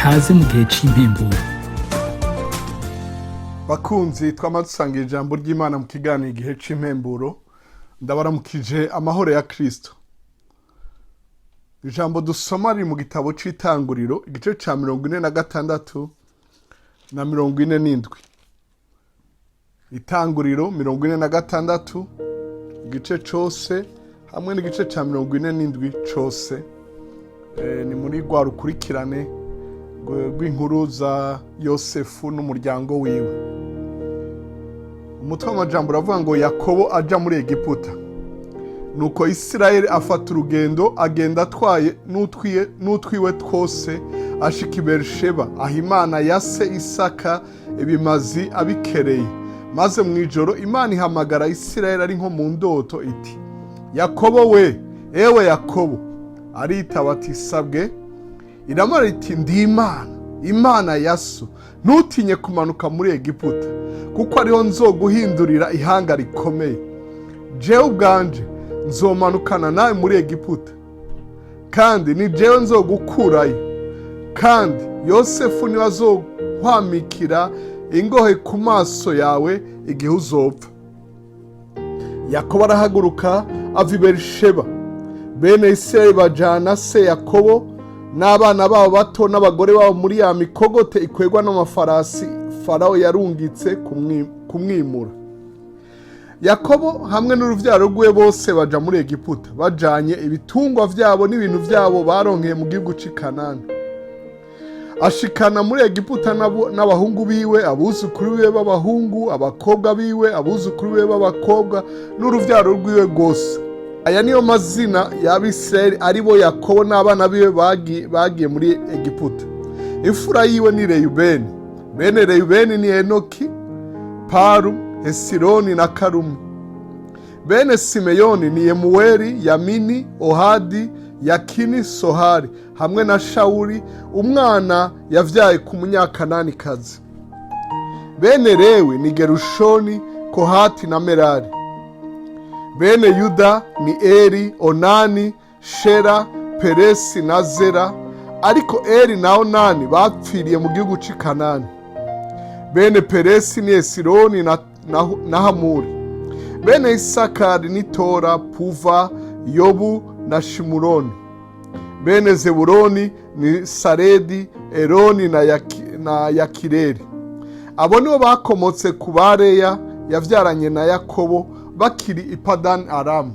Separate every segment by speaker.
Speaker 1: Kaze mu gihe c'impemburo.
Speaker 2: Bakunzi twama dusangira ijambo ry'Imana mu kiganiro Igihe c'Impemburo, ndabaramukije amahoro ya Kristo. Ijambo dusoma riri mu gitabo c'Itanguriro, igice ca 46 na 47. Itanguriro 46 igice cose hamwe n'igice ca 47 cose. Ni muri rwa rukurikirane rw'inkuru za Yosefu n'umuryango wiwe. Umutwe w'amajambo uravuga ngo: "Yakobo aja muri Egiputa." Nuko Isirayeli afata urugendo, agenda atwaye n'utwiwe twose, ashika i Berisheba, aho Imana ya se Isaka ibimazi abikereye. Maze mu ijoro Imana ihamagara Isirayeli ari nko mu ndoto, iti: "Yakobo we, ewe Yakobo!" Aritaba ati: "Sabwe." Iramara iti: "Ndi Imana, Imana ya so. Ntutinye kumanuka muri Egiputa, kuko ariho nzoguhindurira ihanga rikomeye. Jewe ubwanje nzomanukana nawe muri Egiputa, kandi ni jewe nzogukurayo, kandi Yosefu niwe azohwamikira ingohe ku maso yawe igihe uzopfa." Yakobo arahaguruka, ava i Berisheba. Bene Isirayeli bajana se Yakobo n'abana babo bato n'abagore babo muri ya mikogote ikwegwa n'amafarasi Farawo yarungitse kumwimura. Yakobo hamwe n'uruvyaro rwe bose baja muri Egiputa, bajanye ibitungwa vyabo n'ibintu vyabo baronkeye mu gihugu c'i Kanani. Ashikana muri Egiputa n'abahungu biwe, abuzukuru biwe b'abahungu, abakobwa biwe, abuzukuru biwe b'abakobwa n'uruvyaro rwiwe rwose. Aya niyo mazina y'Abisirayeli, ari bo Yakobo n'abana biwe bagiye muri Egiputa. Imfura yiwe ni Reyubeni. Bene Reyubeni ni Enoki, Paru, Hesironi na Karumi. Bene Simeyoni ni Yemuweli, Yamini, Ohadi, Yakini, Sohari hamwe na Shawuli, umwana yavyaye ku Munyakananikazi. Bene Lewi ni Gerushoni, Kohati na Merari. Bene Yuda ni Eri, Onani, Shera, Peresi na Zera, ariko Eri na Onani bapfiriye mu gihugu c'i Kanani. Bene Peresi ni Esironi na Hamuri. Bene Isakari ni Tora, Puva, Yobu na Shimuroni. Bene Zebuloni ni Saredi, Eroni na Yakireri. Abo nibo bakomotse ku Bareya yavyaranye na Yakobo bakiri i Padani Aramu,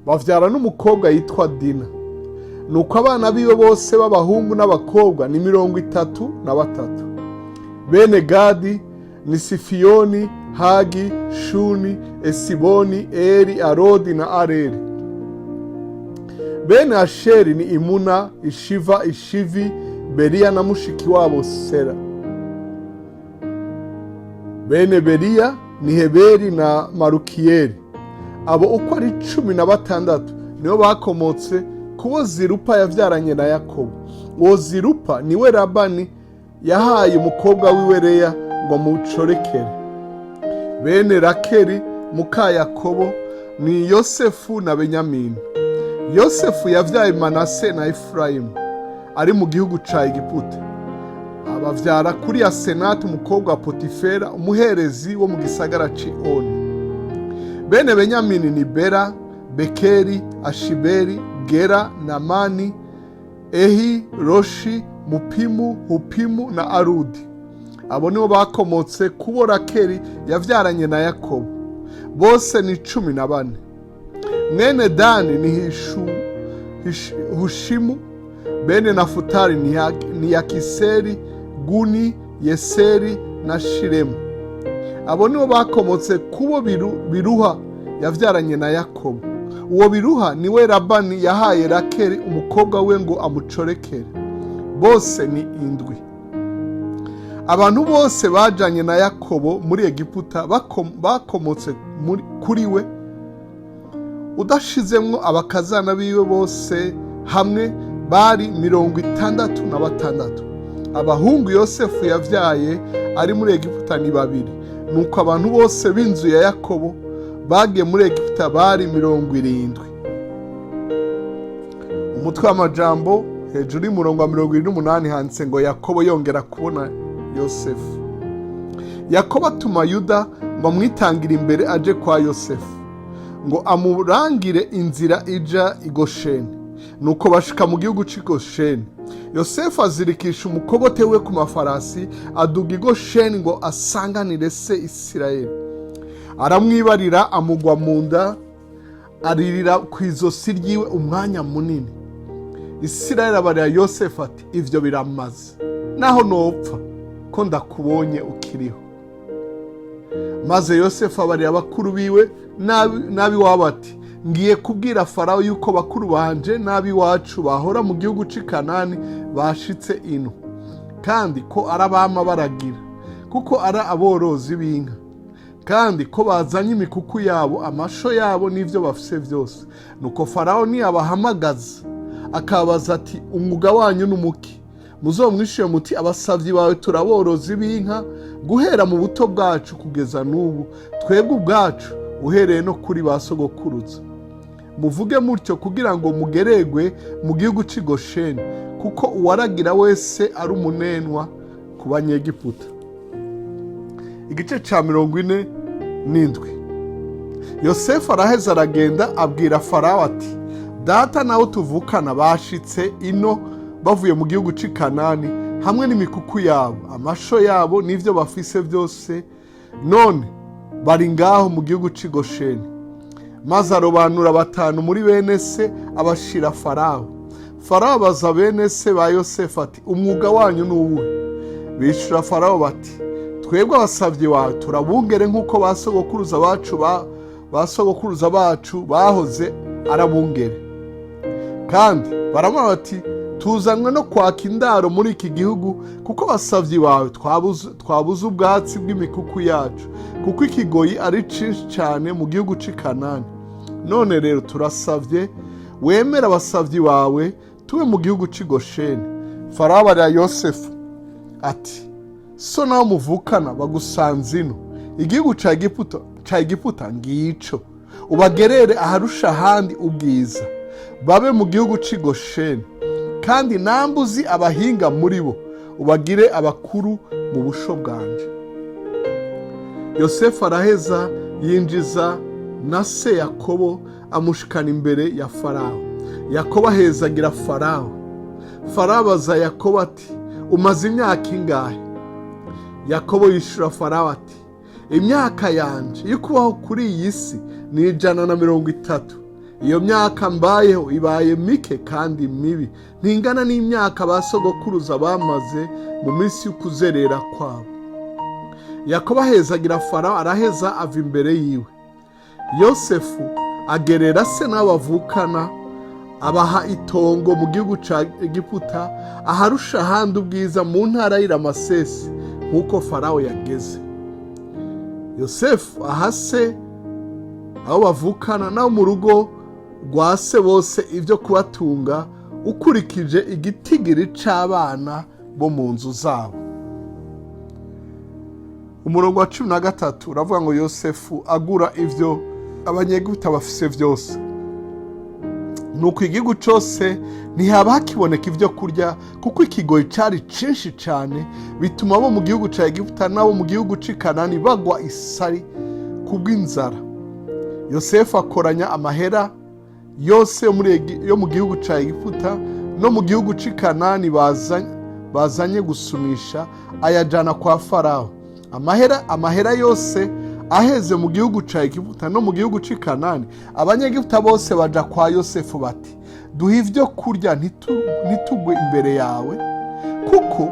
Speaker 2: bavyara n'umukobwa yitwa Dina. Nuko abana biwe bose b'abahungu n'abakobwa ni 33. Bene Gadi ni Sifiyoni, Hagi, Shuni, Esiboni, Eri, Arodi na Areri. Bene Asheri ni Imuna, Ishiva, Ishivi, Beriya na mushiki wabo Sera. Bene Beriya ni Heberi na Marukiyeli. Abo uko ari 16 nibo bakomotse kubo Zirupa yavyaranye na Yakobo. Uwo Zirupa niwe Labani yahaye umukobwa wiwe Leya ngo amucorekere. Bene Rakeri muka Yakobo ni Yosefu na Benyamini. Yosefu yavyaye Manase na Efurayimu ari mu gihugu ca Egiputa, abavyara kuri Asenati, umukobwa wa Potifera, umuherezi wo mu gisagara c'i Oni. Bene Benyamini ni Bera, Bekeri, Ashiberi, Gera, Namani, Ehi, Roshi, Mupimu, Hupimu na Arudi. Abo nibo bakomotse kubo Rakeri yavyaranye na Yakobo, bose ni 14. Mwene Dani ni Hushimu. Bene Nafutali ni Yakiseri, Guni, Yeseri na Shiremu. Abo nibo bakomotse kubo Biruha yavyaranye na Yakobo. Uwo Biruha niwe Labani yahaye Rakeri umukobwa we ngo amucorekere, bose ni indwi. Abantu bose bajanye na Yakobo muri Egiputa bakomotse kuri we, udashizemwo abakazana biwe, bose hamwe bari 66. Abahungu Yosefu yavyaye ari muri Egiputa ni babiri. Nuko abantu bose b'inzu ya Yakobo bagiye muri Egiputa bari 70. Umutwe w'amajambo: Hejuru y'umurongo wa 78 handitse ngo: "Yakobo yongera kubona Yosefu." Yakobo atuma Yuda ngo amwitangire imbere aje kwa Yosefu, ngo amurangire inzira ija i Gosheni. Nuko bashika mu gihugu c'i Gosheni. Yosefu azirikisha umukogote we ku mafarasi, aduga i Gosheni ngo asanganire se Isirayeli. Aramwibarira, amugwa mu nda, aririra ku izosi ryiwe umwanya munini. Isirayeli abarira Yosefu ati: "Ibyo biramaze, naho nopfa, ko ndakubonye ukiriho." Maze Yosefu abarira bakuru biwe n'ab'iwabo ati: "Ngiye kubwira Farawo yuko bakuru banje n'ab'iwacu bahora mu gihugu cy'i Kanani bashitse ino, kandi ko ari abama baragira, kuko ari aborozi b'inka, kandi ko bazanye imikuku yabo, amasho yabo n'ibyo bafise byose. Nuko Farawo niyabahamagaza akabaza ati: 'Umwuga wanyu ni umuki?' Muzomwishyure muti: 'Abasavyi bawe turaborozi b'inka guhera mu buto bwacu kugeza n'ubu, twebwe ubwacu, uhereye no kuri ba sogokuruza.' Muvuge mutyo kugira ngo mugeregwe mu gihugu cy'i Gosheni, kuko uwaragira wese ari umunenwa ku Banyegiputa." Igice cya 47. Yosefu araheza aragenda, abwira Farawo ati: "Data nawe tuvukana bashitse ino bavuye mu gihugu cy'i Kanani, hamwe n'imikuku yabo, amasho yabo n'ibyo bafise byose, none bari ngaho mu gihugu cy'i Gosheni." Maze arobanura batanu muri bene se, abashira Farawo. Farawo abaza bene se ba Yosefu ati: "Umwuga wanyu ni uwuhe?" Bishura Farawo bati: "Twebwe abasabyi bawe turabungere, nk'uko ba sogokuruza bacu bahoze arabungere." Kandi baramuha bati: "Tuzanywe no kwaka indaro muri iki gihugu, kuko abasabyi bawe twabuze ubwatsi bw'imikuku yacu, kuko ikigoyi ari cyinshi cyane mu gihugu cy'i Kanani. None rero turasabye wemere abasabyi bawe tube mu gihugu cy'i Gosheni." Farawo abarira Yosefu ati: "So nawe muvukana bagusanze ino. Igihugu cya Egiputa ngico, ubagerere aharusha ahandi ubwiza, babe mu gihugu cy'i Gosheni. Kandi nambuzi abahinga muri bo, ubagire abakuru mu busho bwanje." Yosefu araheza yinjiza na se Yakobo, amushikana imbere ya Farawo. Yakobo ahezagira Farawo. Farawo abaza Yakobo ati: "Umaze imyaka ingahe?" Yakobo yishura Farawo ati: "Imyaka yanje yo kubaho kuri iyi si ni 130. Iyo myaka mbayeho ibaye mike kandi mibi, ntingana n'imyaka ba sogokuruza bamaze mu minsi y'ukuzerera kwabo." Yakobo ahezagira Farawo, araheza ava imbere yiwe. Yosefu agerera se n'abo bavukana, abaha itongo mu gihugu cya Egiputa, aharusha ahandi ubwiza, mu ntara y'i Ramasesi, nk'uko Farawo yageze. Yosefu aha se, abo bavukana n'abo mu rugo rwa se bose ibyo kubatunga, ukurikije igitigiri c'abana bo mu nzu zabo. Umurongo wa 13 uravuga ngo: "Yosefu agura ivyo Abanyegiputa bafise vyose." Nuko igihugu cose ntihaba hakiboneka ibyo kurya, kuko ikigoyi cari cinshi cane, bituma abo mu gihugu ca Egiputa n'abo mu gihugu c'i Kanani bagwa isari kubw'inzara. Yosefu akoranya amahera yose yo mu gihugu ca Egiputa no mu gihugu c'i Kanani bazanye gusumisha, ayajana kwa Farawo. Amahera yose aheze mu gihugu ca Egiputa no mu gihugu c'i Kanani, Abanyegiputa bose baja kwa Yosefu bati: "Duha ibyo kurya, ntitugwe imbere yawe, kuko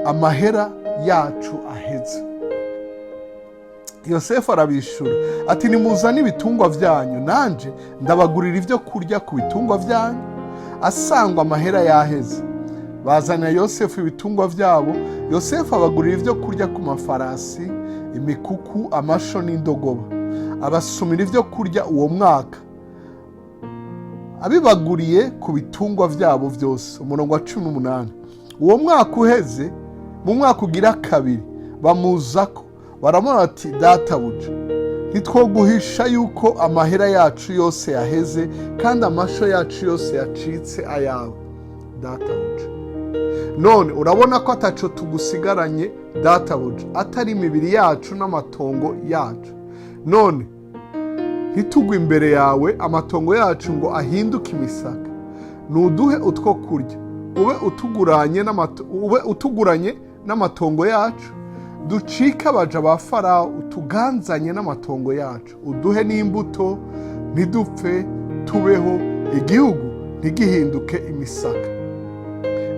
Speaker 2: amahera yacu aheze." Yosefu arabishura ati: "Nimuzane ibitungwa byanyu, nanje ndabagurira ibyo kurya ku bitungwa byanyu." Asangwa amahera yaheze, bazanira Yosefu ibitungwa byabo. Yosefu abagurira ibyo kurya ku mafarasi, imikuku, amasho n'indogoba. Abasumira ibyo kurya uwo mwaka, abibaguriye ku bitungwa byabo byose. Umurongo wa 18: uwo mwaka uheze, mu mwaka ugira kabiri, bamuzako baramubwira bati: "Databuja, ntitwoguhisha yuko amahera yacu yose yaheze, kandi amasho yacu yose yacitse ayawe. databuja. None urabona ko ataco tugusigaranye, databuja, atari imibiri yacu n'amatongo yacu. None ntitugwe imbere yawe amatongo yacu ngo ahinduke imisaka. Nuduhe utwo kurya, ube utuguranye n'amatongo yacu, ducike abaja ba Farawo, utuganzanye n'amatongo yacu. Uduhe n'imbuto, ntidupfe, tubeho, igihugu ntigihinduke imisaka."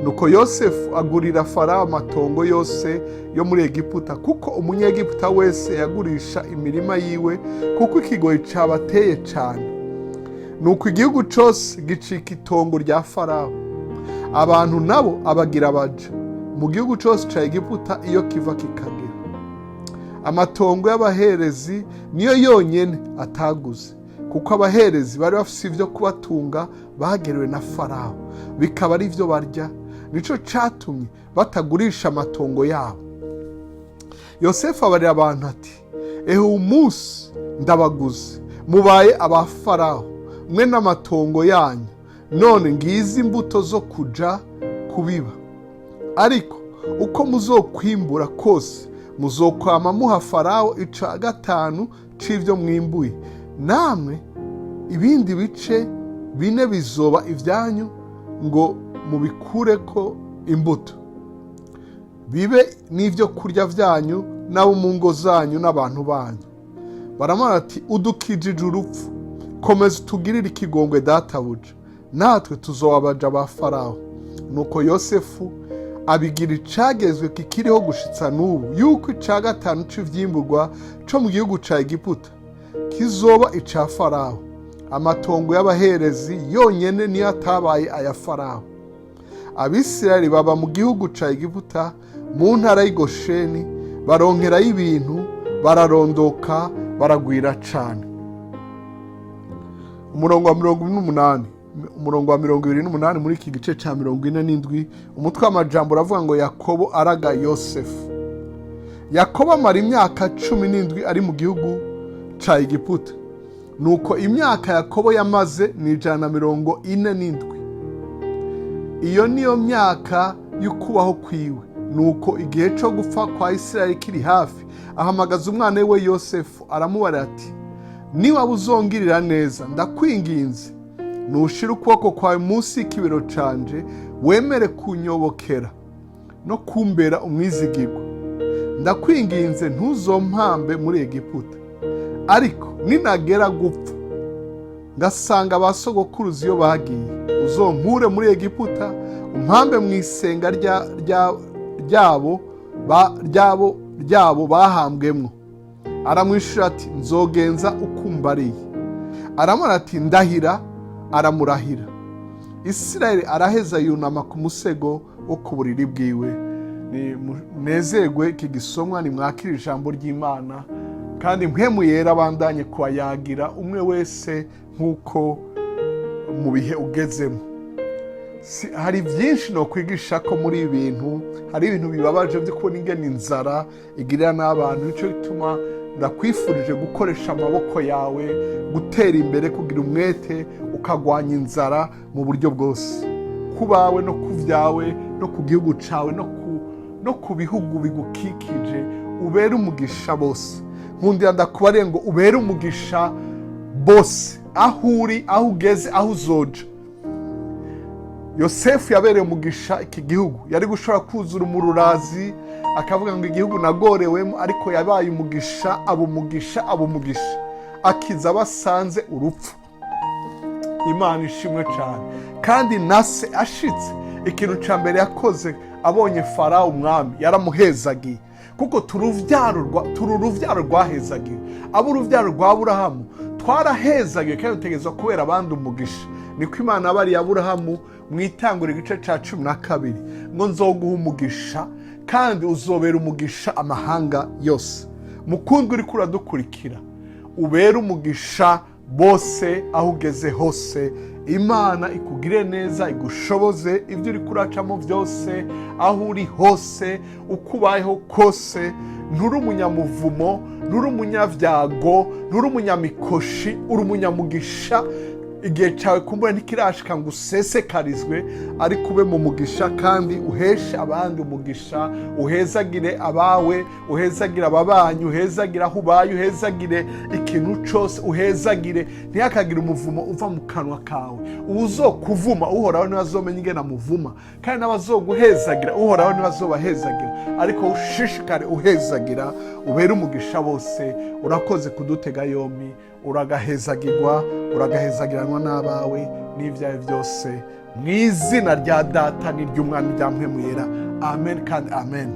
Speaker 2: Nuko Yosefu agurira Farawo amatongo yose yo muri Egiputa, kuko Umunyegiputa wese yagurisha imirima yiwe, kuko ikigoyi cabateye cane. Nuko igihugu cose gicika itongo rya Farawo, abantu nabo abagira abaja mu gihugu cose ca Egiputa iyo kiva kikagera. Amatongo y'abaherezi niyo yonyene ataguze, kuko abaherezi bari bafise ivyo kubatunga bagerewe na Farawo, bikaba ari byo barya. Nico catumye batagurisha amatongo yabo. Yosefu abarira abantu ati: "Ehe, umunsi ndabaguze, mubaye aba Farawo, mwe n'amatongo yanyu. None ngizi imbuto zo kuja kubiba, ariko uko muzokwimbura kose muzokwama muha Farawo ica gatanu c'ivyo mwimbuye. Namwe ibindi bice bine bizoba ibyanyu ngo mubikureko imbuto, bibe n'ibyo kurya byanyu n'abo mu ngo zanyu n'abantu banyu." Baramubwira ati: "Udukijije urupfu, komeza utugirire ikigongwe, databuja, natwe tuzoba abaja ba Farawo." Nuko Yosefu abigira icagezwe kikiriho gushitsa n'ubu, yuko ica gatanu c'ivyimbugwa co mu gihugu ca Egiputa kizoba ica Farawo. Amatongo y'abaherezi yonyene niyo atabaye aya Farawo. Abisirayeli baba mu gihugu ca Egiputa, mu ntara y'i Gosheni, baronkerayo ibintu, bararondoka, baragwira cane. Umurongo wa 48, umurongo wa 28 muri iki gice ca 47, umutwe w'amajambo uravuga ngo: "Yakobo araga Yosefu." Yakobo amara imyaka 17 ari mu gihugu ca Egiputa. Nuko imyaka Yakobo yamaze ni 147. Iyo niyo myaka y'ukubaho kwiwe. Nuko igihe cyo gupfa kwa Isirayeli kiri hafi, ahamagaza umwana we Yosefu, aramubarira ati: "Niba uzongirira neza, ndakwinginze, nushire ukuboko kwawe munsi y'ikibero canje, wemere kunyobokera no kumbera umwizigirwa, ndakwinginze, ntuzompambe muri Egiputa. Ariko ninagera gupfa, ngasanga ba sogokuruza iyo bagiye, uzonkure muri Egiputa, umpambe mu isenga ryabo bahambwemwo." Aramwishyura ati: "Nzogenza ukumbariye." Aramubwira ati: "Ndahira." Aramurahira. Isirayeli araheza yunama ku musego wo ku buriri bwiwe. Nezerwe iki gisomwa, nimwakire ijambo ry'Imana, kandi Mpwemu Yera abandanye kubayagira umwe wese nk'uko mu bihe ugezemo. Hari byinshi no kwigisha ko muri ibi bintu. Hari ibintu bibabaje byo kubona ingene inzara igirira n'abantu. Nicyo gituma ndakwifurije gukoresha amaboko yawe, gutera imbere, kugira umwete, ukagwanya inzara mu buryo bwose, ku bawe no ku byawe no ku gihugu cyawe no ku bihugu bigukikije, ubere umugisha bose. Nkundira ndakubariye ngo ubere umugisha bose aho uri, aho ugeze, aho uzoja. Yosefu yabereye umugisha iki gihugu. Yari gushobora kuzura umururazi, akavuga ngo igihugu nagorewemo, ariko yabaye umugisha, aba umugisha, aba umugisha, akiza abasanze urupfu. Imana ishimwe cyane. Kandi na se ashitse, ikintu cya mbere yakoze abonye Farawo umwami, yaramuhezagiye, kuko turi urubyaro rwahezagiwe. Abo urubyaro rwa Aburahamu twarahezagiwe, kandi dutegerezwa kubera abandi umugisha. Niko Imana abariye Aburahamu mu Itangura igice cya 12 ngo: "Nzoguha umugisha, kandi uzobera umugisha amahanga yose." Mukundwa uri kuradukurikira, ubere umugisha bose aho ugeze hose. Imana ikugire neza, igushoboze ibyo uri kuracamo byose, aho uri hose, uko ubayeho kose. Nturi umunyamuvumo, nturi umunyabyago, nturi umunyamikoshi, uri umunyamugisha. Igihe cyawe kumbura ntikirashika ngo usesekarizwe, ariko ube mu mugisha kandi uheshe abandi umugisha. Uhezagire abawe, uhezagire ababanyi, uhezagire aho ubaye, uhezagire ikintu cyose, uhezagire. Ntihakagire umuvumo uva mu kanwa kawe. Uwuzokuvuma, Uhoraho niwe azomenya ingene amuvuma, kandi n'abazoguhezagira, Uhoraho niwe azobahezagira. Ariko ushishikare uhezagira, ubere umugisha bose. Urakoze kudutega yombi. Uragahezagirwa, uragahezagiranwa n'abawe n'ibyawe byose, mu izina rya Data n'iry'Umwana, rya Mpwemu Yera. Amen kandi amen.